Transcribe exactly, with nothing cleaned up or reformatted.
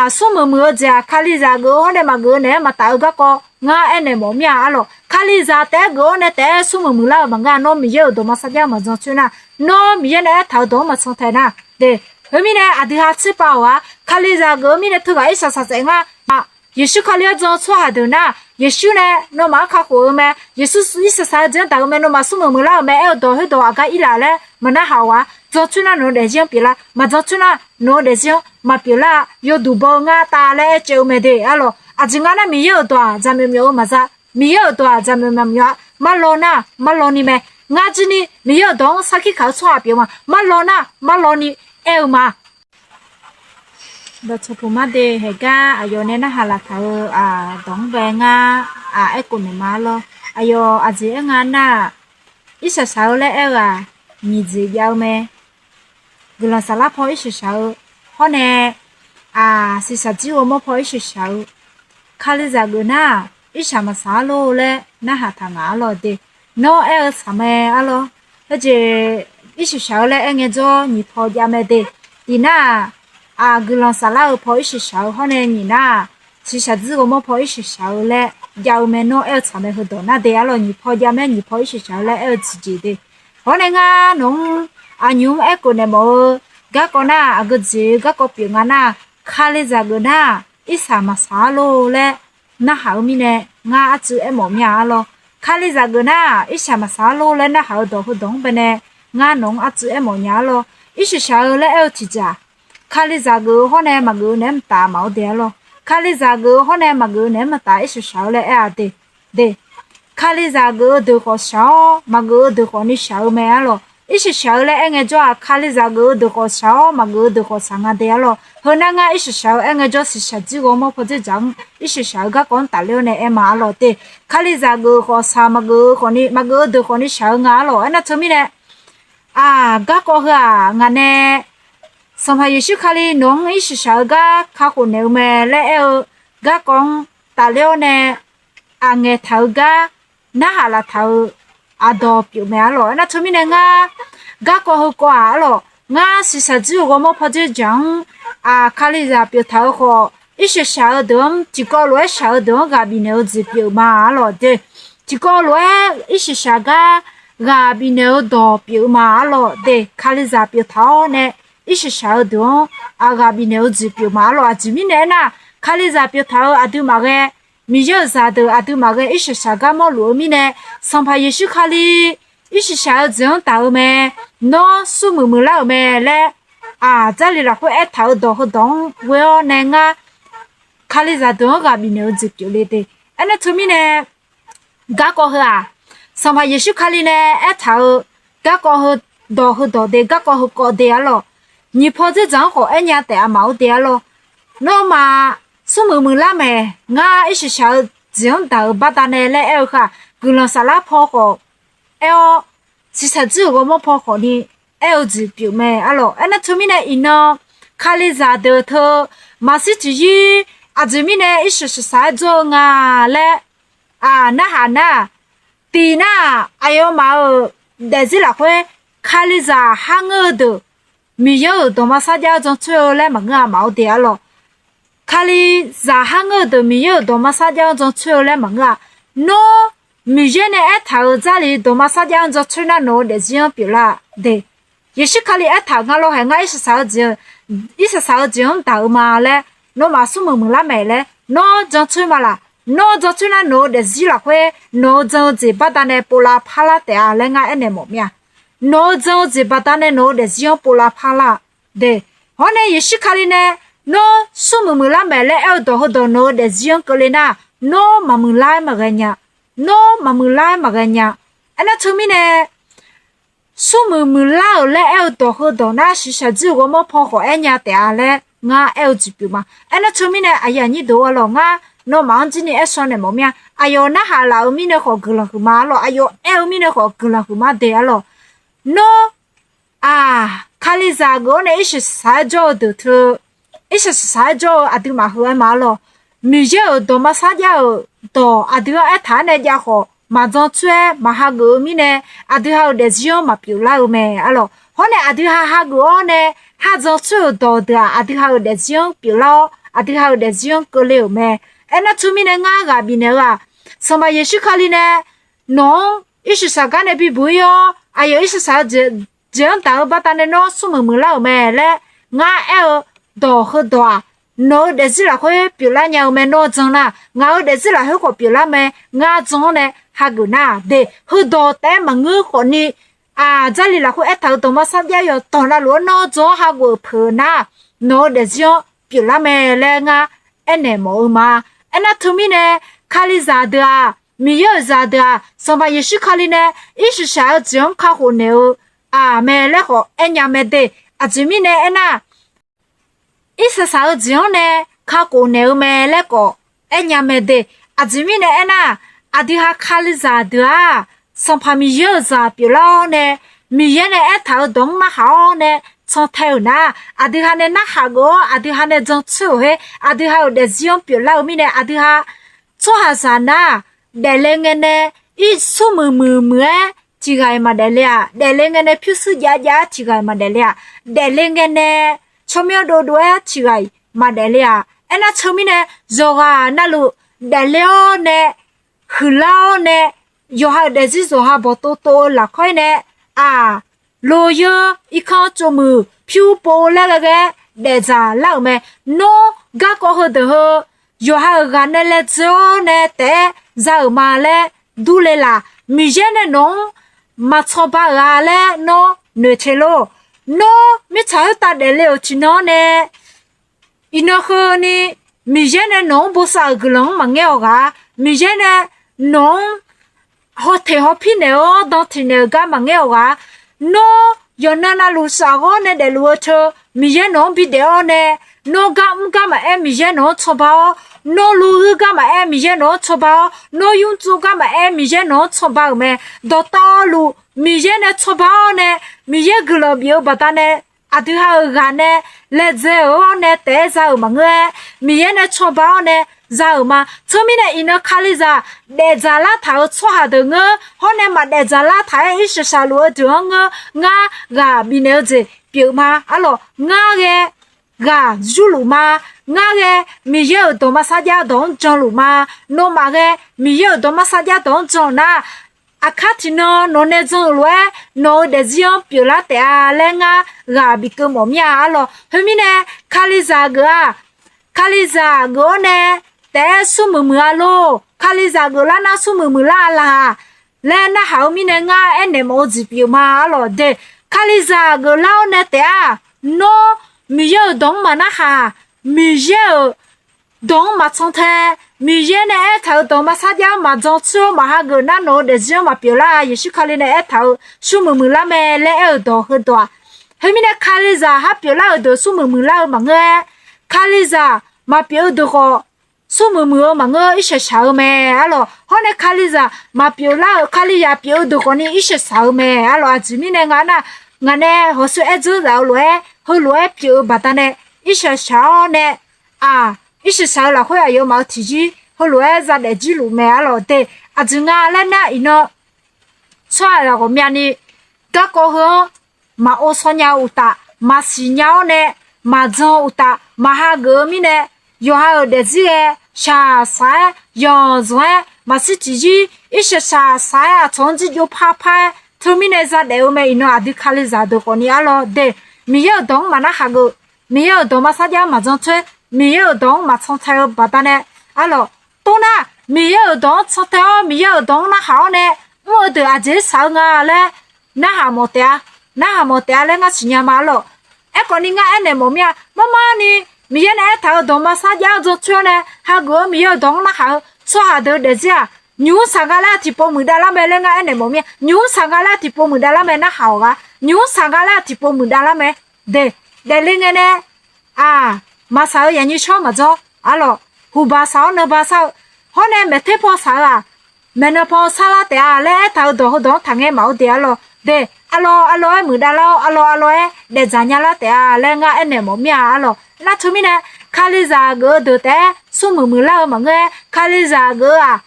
Aqsur muiqmuiq-eu jeq-aq, Kalizaq geuf-eu hawr nae maqgeuf-eu naeq-aer maqtaf-eu garkawv ngar aernaeq mawf mir-a arlawq. Kalizaq taef-aer geuf-awr nae taef-aer aqsur muiqmuiq lar-eu maqngeur-a. Nawr Miqyaer-euq dawqma sarjax-anr maqjan coer nar, nawr Miqyaer nae aertaq-eu dawq-anr maqsan taeq nar de. Heumirnae aqdui ha tserpav-awq-a. Kalizaq geuf-eu mirnae teughaq irshaq shaqsaef ngar. Yeqsur Kali-anr jan-eu tsawrhaq deuq nar, Yeqsur nae nawmaf-anr kakhof-eu mae, Yeqsur irshaq shaq-eu jeq-anr daq-eu mae, nawmaf smrmuiq muiqlar-euq mae aer-eu dawq khoerdawq aqgar irlaf laer maqnarhaq-awq-a. Jan coer nar nawq-eu daefzir-anr pyeuflar, maqjan coer nar nawq-eu daefzir-anr maqpyeuflar-a. Yawduq baw-eu ngar tav laer aer caev-eu mae de arlawq. Aqjeq nga nar Miqyaer-euq dawq-aq jaqmyawf myawf-eu maqza. Miqyaer-euq dawq-aq jaqmyawf myawf-a. Marlaw nar marlaw ni mae. Ngar jirni Miqyaer-euq dawq-anr sarkir kaq-eu tsawrhaq pyeuf ma. Marlaw nar marlaw ni aer-eu ma. Dawqtawq puq mar de haeqgar aqyawf nae narhaq laf taq-eu dawq-anr bae ngar aerkhof naeq ma arlawr. Aqyawf aqjeq aer nga nar-aq, irshaq shaq-eu laer aer-eu-aq, nyiq jeq jav-eu mae. Guiqlanq saflar paw irshaq shaq-eu hawr nae, shiqshaq jir ghawrmawr paw irshaq shaq-eu, Kalizaq geuf nar-aq, irshaq maqsaq-ar lor laer narhaq taq ngaq arlawr de. Nawr aer-eu tsaq mae arlawr. Khoerjeq irshaq shaq-eu laer aer ngaejawr nyiq paw jav mae de. Tiq nar-aq, guiqlanq saflar-eu paw irshaq shaq-eu hawr nae nyiq nar-aq, shiqshaq jir ghawrmawr paw irshaq shaq-eu laer jav-eu mae. Nawr aer-eu tsaq mae heudawq nar de arlawr. Nyiq paw jav mae, nyiq paw irshaq shaq-eu laer aer-eu jeq de. Hawr nae ngar nawq-anr aqnymq-anr aerkhof naeq mawf-eu garkawv nar-aq, aqgeu jeq-eu garkawv pyeuf nga nar-aq, Kalizaq geuf nar-aq, irshaq maqsaq-ar lor laer narhaq-eu mirnae, ngar arcuiv aermawf mir-a arlawr. Kalizaq geuf nar-aq, irshaq maqsaq-ar lor laer narhaq-eu dawq heudawq-anr bae nae, ngar nawq-anr arcuiv aermawf nya arlawr. Irshaq shaq-eu laer aer-eu tiqjeq-aq, Kalizaq geuf-eu hawr nae maqgeuf-eu naeq-aer maqtaf maqaer de arlawr. Kalizaq geuf-eu hawr nae maqgeuf-eu naeq-aer maqtaf irshaq shaq-eu laer aer-a de. De, Kalizaq geuf-eu deuq khawf shaq-awr, maqgeuf-eu deuq khawf ni shaq-eu mae arlawr. Irshaq shaq-eu laer aer ngaejawr-aq, Kalizaq geuf-eu deuq khawf shaq-awr, maqgeuf-eu deuq khawf shaq nga de arlawr. Heu nar ngar irshaq shaq-eu aer ngaejawr, shiqshaq jir ghawrmawr pawdzer dzaq-anr irshaq shaq-eu garkawv-anr tafler-awr nae aer ma arlawr de. Kalizaq geuf-eu khawf shaq, maqgeuf-eu khawf ni, maqgeuf-eu deuq khawf ni shaq-eu nga arlawr. Aernar teumirnae, garkawv heu-aq, ngaq nae Sanqpaq Yeqsur Kali nawq-anr irshaq shaq-eu gar kakhof naeq-eu mae laer aer-eu garkawv-anr tafler-awr nae, aqngaeq taq-eu gar narhaq laf taq-eu aqdawq pyeuf mae arlawr. Aernar teumirnae ngar garkawv heukawv-aq arlawr, ngar shiqshaq jir-eu ghawrmawr pawdzer dzaq-anr Kalizaq pyeuf taq-eu khawf, irshaq shaq-eu deuq-anr, tiqkawv lof-aer shaq-eu deuq-anr ghaq bifnaeq-eu jeq pyeuf ma arlawr de. Tiqkawv lof-aer irshaq shaq gar ghaq bifnaeq-eu dawq pyeuf ma arlawr de. Kalizaq pyeuf taq-awr nae irshaq shaq-eu deuq-anr ghaq bifnaeq-eu jeq pyeuf ma arlawr. Aqjeq mirnae aernar, Kalizaq pyeuf taq-eu aqduimaf ghae, Miqyaer-euq zaqdeuq aqduimaf ghae irshaq shaq gar mawrluf-eu mirnae, Sanqpaq Yeqsur Kali irshaq shaq-eu jeq-anr taf-eu mae, nawr smrmuiq muiqlar-euq mae laer, aq, Jarlif lafkhoer aertaq-eu dawq heudawq-anr ghoe-awr nae ngar Kalizaq deuq-anr ghaq bifnaeq-eu jeq pyeufle de. Aernar teumirnae, garkawv heu-aq, Sanqpaq Yeqsur Kali nae aertaq-eu garkawv heu dawq heudawq de, garkawv heukawv de arlawr. Nyiq paw dzerdzaq-anr khawf aernya taef-a maqor de arlawr. Nawmaf smrmuiq muiqlar maeq, ngar irshaq shaq-eu jeq-anr daq-euq baqdanae laer aer-eu khaq, guiqlanq saflar paw khawf aer-awr, shiqshaq jir-euq ghawrmawr paw khawf ni aer-eu jeq pyeuf mae arlawr. Aernar teumirnae iqnan Kalizaq deuq teu maqshir tiqyir aqjeq mirnae irshaq shaq-aer jawr-eu nga laer, aq, narhaq nar-aq, tiq nar-aq, aqyawfmaf-euq daefzir lafkhoer Kalizaq har ngeur-eu deuq Miqyaer-euq dawqma sarjax-anr jancoer-eu laer maqngeur-a maqor de arlawr. Kalizaq har ngeur-eu deuq Miqyaer-euq dawqma sarjax-anr jancoer-eu laer maqngeur-a. Nawr Miqyaer nae aertaq-euq Jarlif dawqma sarjax-anr jancoer nar nawq-eu daefzir-anr pyeuflar de. Yeqsur Kali aertaq nga lawr hae, ngar irshaq shaq-eu jeq-anr daq-eu ma laer, nawmaf smrmuiq muiqlar maeq laer nawr jancoer ma laq. Nawr jancoer nar nawq-eu daefzir lafkhoer nawq-eu jan-eu jeq baqdanae povlav parlar taef-a laer ngar aernaeq mawf mir-a. Nawq-eu jan-eu jeq baqdanae nawq-eu daefzir-anr povlav parlar de. Hawr nae Yeqsur Kali nae nawr smrmuiq muiqlar maeq laer aer-eu dawq heudawq nawq-eu daefzir-anr keuvle nar, nawr maqmuiqlar-aer maqghae nya. Nawr maqmuiqlar-aer maqghae nya. Aernar teumirnae, smrmuiq muiqlar-euq laer aer-eu dawq heudawq nar shiqshaq jir-euq ghawrmawr paw khawf aernya taef-a laer ngar aer-eu jeq pyeuf ma. Aernar teumirnae aqyuif aqnyir deuq arlawr, ngar nawmaf-anr jirni aer shaw naeq mawf mir-a. Aqyawf narhaq laf-eu mirnae khawf guiqlanq huiqma arlawr, aqyawf aer-eu mirnae khawf guiqlanq huiqma de arlawr. Nawr aq, Kalizaq geuf-awr nae irshaq shaq-aer jawr-eu deuq teu, irshaq shaq-aer jawr-eu aqduimaf heu aer ma arlawr. Miqyaer-euq dawqma sarjax-euq dawq aqdui-anr aertaq-aer nae jav khawf, maqjan coer-aer maqhageuf-eu mirnae, aqdui ha-euq daefzir-anr maqpyeuf lar-eu mae arlawr. Hawr nae aqdui ha hageuf-awr nae, hajan coer-euq dawq deuq-aq, aqdui ha-euq daefzir-anr pyeuflar-awr, aqdui ha-euq daefzir-anr keuvle-euq mae. Aernar teumirnae ngar ghaq bifnaeq-eu-aq, Sanqpaq Yeqsur Kali nae nawq-anr irshaq shaq gar nae bibuq-ir-awr, aqyawf irshaq shaq-eu jeq-anr daq-eu baqdanae nawr smrmuiq muiqlar-euq mae laer ngar aer-eu dawq heudawq-aq, nawq-eu daefzir lafkhoer pyeuflar nya-eu mae. Nawr jan nar, ngaq-euq daefzir lafkhoer khawf pyeuflar mae. Ngar jan-anr nae hageuf nar, de, heudawq taef-aer maqngeur khawfni, aq, Jarlif lafkhoer aertaq-euq dawqma sarjax yawqdawq navluf-anr nawr jan-anr hageuf-euq peuq nar, nawq-eu daefzir-anr pyeuflar mae laer ngar aernaeq mawf-eu ma. Aernar teumirnae, Kalizaq deuq-aq, Miqyaer-euq zaqdeuq-aq, Sanqpaq Yeqsur Kali nae irshaq shaq-eu jeq-anr kakhof naeq-eu aq mae laer khawf aernya mae de. Aqjeq mirnae aernar, irshaq shaq-eu jeq-anr nae kakhof naeq-eu mae laer khawf aernya mae de. Aqjeq mirnae aernar, aqdui ha Kalizaq deuq-aq, Sanqpaq Miqyaer-euq zaq pyeuflar-awr nae, Miqyaer nae aertaq-eu dawq-anr narhaq-awr nae cantae-euq nar, aqdui ha nae narhaq geuf-awr aqdui ha nae jancoer-euq her, aqdui ha-euq daefzir-anr pyeuflar-eu mirnae, aqdui ha tsawrhaqzaq nar, daefle ngae nae ir smrmuiq muiq muiq-aer tiqghaq-iq maqdaef le-aq, daefle ngae nae pyurshuir jav jav-aer tiqghaq-iq maqdaef le-aq, daefle ngae nae tsawrmyanr dovdov-aer tiqghaq-iq maqdaef le-aq. Aernar teumirnae, yawqghaq navluf daefle-awr nae huiqlar-awr nae, yawqha-euq daefzir yawqha bawqtov tov-eu lafkhoer nae, aq, loyeur irkanr tsovmuiq pyur pov laer ghae ghae-aer daefdzaq lar-euq mae. Nawr garkawv heudeuq heu yawqha-euq ghaq nae laedzae-awr nae taef-aer za-euq ma laer durle laf. Miqyaer nae nawq-anr maqcawba-euq-a laer nawr noeqte lor. Nawr mirtsaq khoertav daefle-euq tiqnan-anr nae iqnan heuni Miqyaer nae nawq-anr bosav-euq guiqlanq-anr maqngaer-awq ghaq. Miqyaer nae nawq-anr hawteq hawpir naeq-awr dan tiq naeq-euq gar maqngaer-awq ghaq. Nawr yawqnan navluf shafghawr nae daefluf-eu teu Miqyaer nawq-anr bidaef-awr nae, nawr gar mr gar maqaer Miqyaer nawq-anr cawba-awr, nawr loyeur gar maqaer Miqyaer nawq-anr cawba-awr, nawr yurtsov gar maqaer Miqyaer nawq-anr cawba-euq mae. Dawqtawvluf Miqyaer nae cawba-awr nae, Miqyaer guiqlanq bif-eu baqdanae aqdui ha-euq ghaq nae laedzae-euq-awr nae taef-aer za-euq maqngeur-aer, Miqyaer nae cawba-awr nae za-euq ma. Teumirnae iqnan Kalizaq daefdzaq lartaq-euq tsawrhaq deuq ngeur, hawr nae maqdaefdzaq lartaq-aer irshaq shaq luf-eu deuq-anr ngeur, ngar ghaq bifnaeq-eu jeq pyeuf ma. Arlawq, ngar ghae ghaq yurluf ma. Ngar ghae Miqyaer-euq dawqma sarjax dawq-anr janluf ma. Nawmaf ghae Miqyaer-euq dawqma sarjax dawq-anr jan nar, aqkar tiqnan nawq nae jan-euq lof-aer nawq-euq daefzir-anr pyeuflar taef-a laer ngar ghaq bikeuv mawf mir-a. Arlawq, khoermirnae Kalizaq geuf-aq, Kalizaq geuf-awr nae taef-aer smrmuiq muiq-a lor. Kalizaq geuflar nar smrmuiq muiqlar-a laq laer narhaq-eu mirnae ngar aernaeq mawf-eu jeq pyeuf ma. Arlawq de, Kalizaq geuflar-awr nae taef-aq, nawr Miqyaer-euq dawq-anr maqnarhaq, Miqyaer-euq dawq-anr maqcan tae, Miqyaer nae aertaq-euq dawqma sarjax-anr maqjan coer-awr maqhageuf nar nawq-eu daefzir-anr maqpyeuf lar-a. Yeqsur Kali nae aertaq-euq smrmuiq muiqlar mae laer aer-euq dawq heudawq-aq, khoermirnae Kalizaq har pyeuflar-euq deuq smrmuiq muiqlar-eu maqngeur-aer, Kalizaq maqpyeuf-eu deuq khawf smrmuiq muiq-eu maqngeur, irshaq shaq-eu mae. Arlawq, hawr nae Kalizaq maqpyeuf lar-euq, Kalizaq pyeuf-eu deuq khawfni irshaq shaq-eu mae. Arlawq, aqjeq mirnae nga nar, ngaq nae hawqshoe aer dzeur zaf-eu lof-aer heulof-aer pyeuf-eu baqdanae irshaq shaq-awr nae, aq, irshaq shaq-eu lafkhoer aqyawfmaf-euq tiqjir heulof-aer zadaef jirluf mae. Arlawq de, aqjeq nga laer nar iqnan tsawrhaq ghawqmyani garkawv heu-anr maqov shaw nya-eu uqtaf, maqsiq nya-awr nae maqjan-eu uqtaf, maqhageuf-eu mirnae, yawqha-euq daefzir ghae shaqshaq-aer yanqzanq-aer maqshir tiqjir irshaq shaqshaq-aer aqcawq-anr jirjov parpar-aer teumirnae zadaef-eu mae. Iqnan aqdui Kalizaq deuq khawfni arlawq de, Miqyaer-euq dawq-anr maqnarhaq geuf, Miqyaer-euq dawqma sarjax-anr maqjan coer, Miqyaer-euq dawq-anr maqcan tae-eu baqdanae, arlawq, tov nar, Miqyaer-euq dawq-anr can tae-awr Miqyaer-euq dawq-anr narhaq-awr nae mr-eu deuq aqjeq-aer shaq-eu nga laer narhaq mawf taef-a. Narhaq mawf taef-a laer ngar siqnya ma. Arlawq, aerkhawfni ngar aernaeq mawf mir-a. Marmarni Miqyaer nae aertaq-euq dawqma sarjax-anr jan coer-awr nae hageuf-eu Miqyaer-euq dawq-anr narhaq-eu tsawrhaq deuq daefzir-aq, nymq-mr saq nga laer tiqpov muiqdav lar mae laer ngar aernaeq mawf mir-a. Nymq-mr saq nga laer tiqpov muiqdav lar mae narhaq-awq ghaq. Nymq-mr saq nga laer tiqpov muiqdav lar mae. De, daefle ngae nae, aq, maqsaq-eu yaqnyir shawr maqjanr. Arlawq, huqbaq saq-awr nanba sar-eu, hawr nae maeqter paw saq-eu-aq, maeqnan paw sarlar taef-a laer aertaq-euq dawq heudawq-anr taqngae maqaer de. Arlawq de, arlawq arlawq-aer muiqdav lar-awr, arlawq arlawq-aer daefdzaq nya lar taef-a laer ngar aernaeq mawf mir-a. Arlawq, nar teumirnae, Kalizaq geuf-eu deuq taef-aer smrmuiq muiqlar-eu maqngeur-aer, Kalizaq geuf-eu-aq,